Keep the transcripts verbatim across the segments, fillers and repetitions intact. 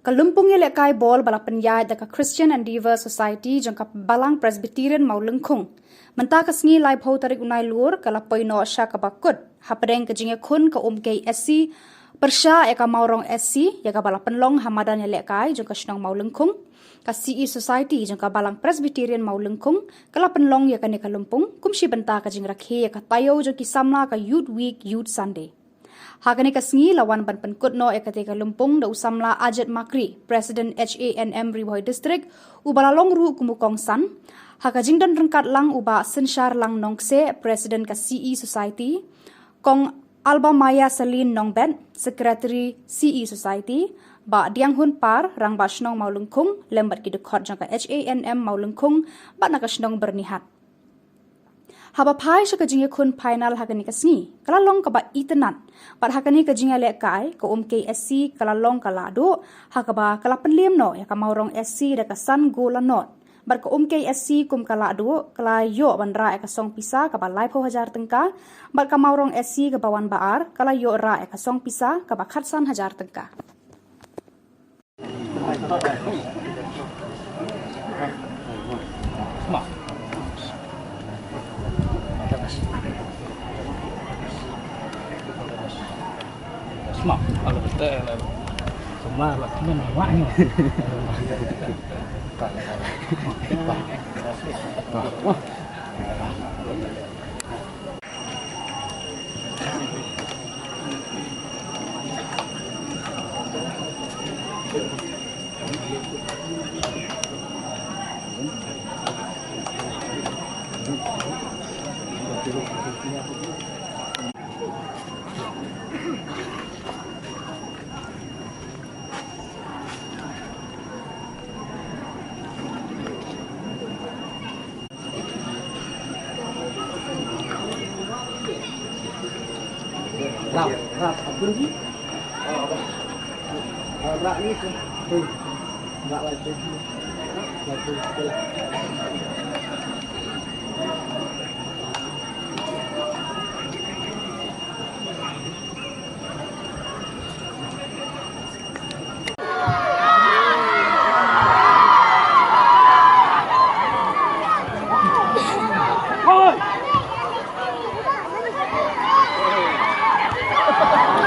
Ka lympung ïalehkai ball ba la pynïaid da ka Christian Endeavour Society jong ka Balang Presbyterian Mawlyngkhung mynta ka sngi laiphew tarik u Nailur ka la poi noh sha kaba kut hapdeng ka jingïakhun ka Umkei S C pyrshah ïa ka Mawrong S C, ïa kaba la pynlong ha madan ïalehkai jong ka shnong Mawlyngkhung. Ka C E Society jong ka Balang Presbyterian Mawlyngkhung ka la pynlong ïa kane ka lympung kum shi bynta ka jingrakhe ïa ka taïew jong ki samla ka Youth Week, Youth Sunday. Ha kane ka sngi la wan ban pynkut noh ïa kata ka lympung da u samla Ajit Makri, President H A N M Ri Bhoi District, uba la long ruh kum u kongsan. Ha ka jingdon ryngkat lang u Bah Synshar Lang Nongkseh, President ka C E Society, Kong Albamaya Celine Nongbet, Secretary C E Society, Bah Dianghun Par, Rangbah Shnong Mawlyngkhung, lem bad ki dkhot jong ka H A N M Mawlyngkhung bad na ka shnong Byrnihat. Haba phai sha ka jingïakhun final ha kane ka sngi ka la long kaba itynnad, bad ha kane ka jingïalehkai ka Umkei S C ka la long ka lahduh ha kaba ka la pynliem noh ïa ka Mawrong S C da ka san gol la nod. Bad ka Umkei S C kum ka lahduh ka la ïoh ban rah ïa ka song pisa kaba laiphew hajar tyngka, bad ka Mawrong S C kaba wan ba ar ka la ïoh rah ïa ka song pisa kaba khatsan hajar tyngka.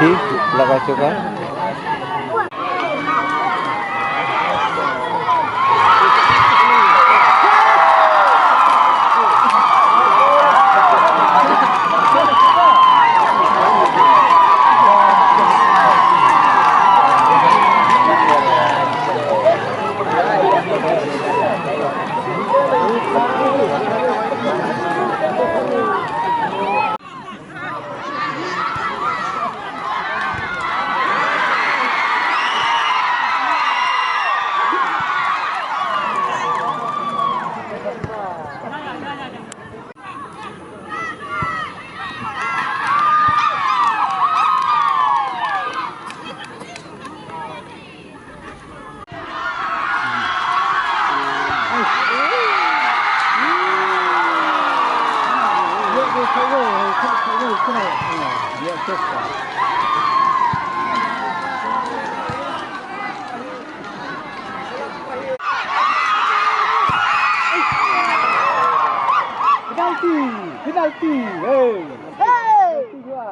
ठीक लगा चुका है। Penalti, penalti. Hey. Hey. Penalti dua.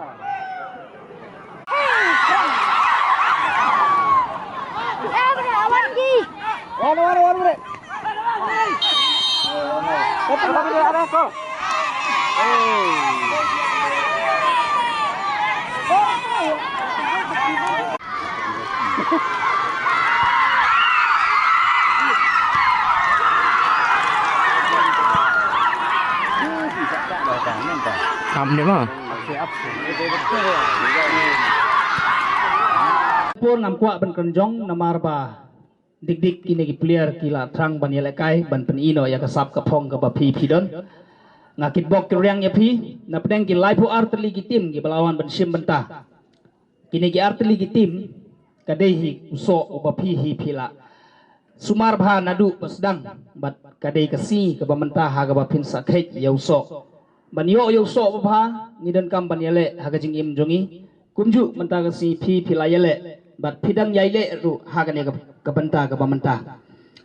Am deh ma. Por ngam kwah ban kren jong namar ba dik dik kine ki player ki la thrang ban ïalehkai ban pyni noh ïa ka sap ka phong kaba phi phi don. Nga kitbok kyrïang ïa phi na pdeng ki laiphew ar tylli ki team kiba la wan ban shim bynta. Kine ki ar tylli ki team ka dei hi u soh uba phi hi phi la sumar bha naduh ba sdang bad ka dei ka sngi kaba mynta ha kaba phin sa kheit ïa u soh. Ban ïoh ïa u soh ba bha ngi donkam ban ïaleh ha ka jingim jong ngi. Kumjuh mynta ka sngi phi phi la ïaleh Bad phi dang ïai leh ruh ha kane ka, ka bynta kaba mynta.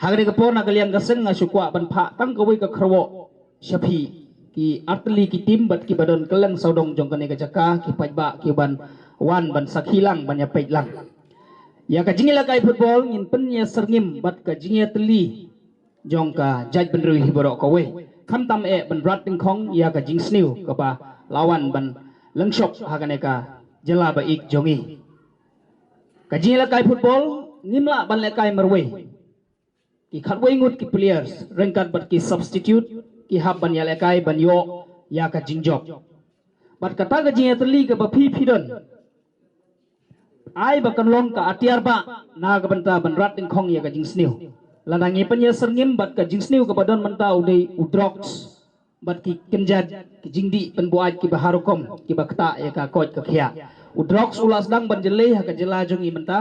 Ha kane ka por na ka liang ka seng nga shu kwah ban phah tang kawei ka kyrwoh sha phi ki artylli ki tim bad kiba don kylleng sawdong jong kane ka jaka, ki paidbah kiban wan ban sakhi lang, ban ïapeit lang. Ïa ka jingïalehkai football ngin pynïasyrngim bad ka jingïatylli jong ka jaitbynriew hi baroh kawei, khamtam eh ban rat dyngkhong ïa ka jingsniew kaba la wan ban lyngshop ha kane ka jylla ba ïeit jong ngi. Ka jingïalehkai football ngim lah ban lehkai marwei. Ki khatwei ngut ki players ryngkat bad ki substitute ki hap ban ïalehkai ban ïoh ïa ka jingjop. Bad kata ka jingïatylli kaba phi phi don, ai ba kan long ka atiar ba na ka bynta ban rat dyngkhong ïa ka jingsniew. Lada ngi pynïasyrngim bad ka jingsniew kaba don mynta u dei u drugs bad ki kynja ki jingdih pynbuaid kiba har rukom kiba ktah ïa ka koit ka khiah. U drugs u la sdang ban jyllei ha ka jylla jong ngi mynta.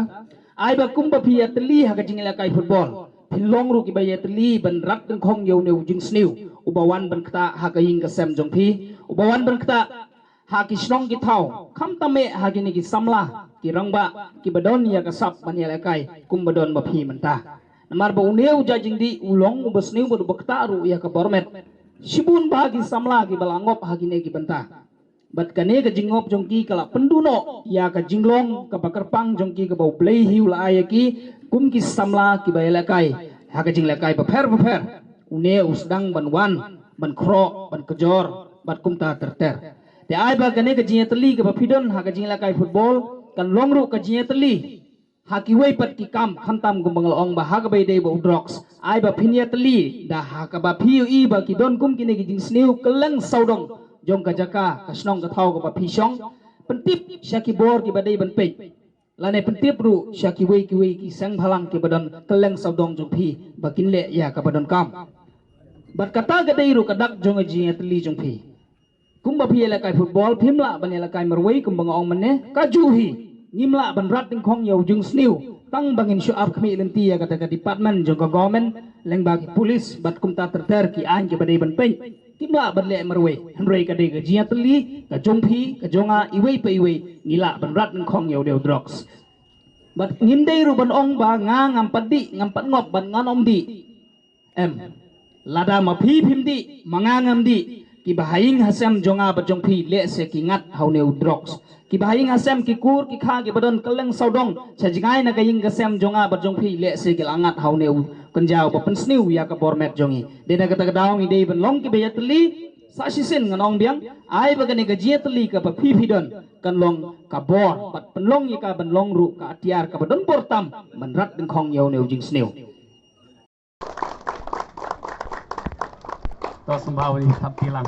Ai ba kumba phi ïatylli ha ka jingïalehkai football, phin long ruh kiba ïatylli ban rat dyngkhong ïa une u jingsniew uba wan ban ktah ha ka ïing ka sem jong phi, uba wan ban ktah ha ki shnong ki thaw, khamtam eh ha kine ki samla ki rangbah kiba don ïa ka sap ban ïalehkai kumba don ma phi mynta. Namar ba une u jait jingdih u long uba sniew bad uba ktah ruh ïa ka bor met. Shibun bha ki samla kiba la ngop ha kine ki bynta. Bad kane ka jingngop jong ki ka la pynduh noh ïa ka jinglong kaba kyrpang jong ki kaba U Blei hi u la ai ïa ki kum ki samla kiba ïalehkai ha ka jinglehkai bapher bapher. Une u sdang ban wan ban khroh ban kjor bad kumta ter ter. Te ai ba kane ka jingïatylli kaba phi don ha ka jingïalehkai football kan long ruh ka jingïatylli ha kiwei pat ki kam, khamtam kumba nga la ong ba ha kaba ïadei bad u drugs. Ai ba phin ïatylli da ha kaba phi ïohi ba ki don kum kine ki jingsniew kylleng sawdong jong ka jaka ka shnong ka thaw kaba phi shong. Pyntip sha ki bor kiba dei ban peit, lane pyntip ruh sha kiwei kiwei ki seng bhalang kiba don kylleng sawdong jong phi ba kin leh ïa kaba donkam. Bad kata ka dei ruh ka dak jong ka jingïatylli jong phi. Kumba phi ïalehkai football phim lah ban ïalehkai marwei kumba nga ong mynne. Kajuh hi ngim lah ban rat dyngkhong ïa u jingsniew tang ba ngin shu ap khmih lynti ïa kata ka department jong ka government, lyngba ki police bad kumta ter ter ki aiñ kiba dei ban peit. Kim lah ban leh marwei, hynrei ka dei ka jingïatylli ka jong phi ka jong nga, iwei pa iwei ngi lah ban rat dyngkhong ïa u dei u drugs. Bad ngim dei ruh ban ong ba nga ngam pat dih, ngam pat ngop bad ngan ym dih. Em, lada ma phi phim dih, ma nga ngam dih, kiba ha ïing ha sem jong nga bad jong phi lehse ki ngat ha une u drugs. Kiba ha ïing ha sem, ki kur ki kha kiba don kylleng sawdong sha jngai na ka ïing ka sem jong nga bad jong phi lehse ki la ngat ha une u kynja uba pynsniew ïa ka bor met jong ngi. Dei na kata ka daw ngi dei ban long kiba ïatylli. Sa shisien ngan ong biang, ai ba kane ka jingïatylli kaba phi phi don kan long ka bor bad pynlong ïa ka ban long ruh ka atiar kaba don bor tam ban rat dyngkhong ïa une u jingsniew. To sngewbha wan ïa thap kti lang.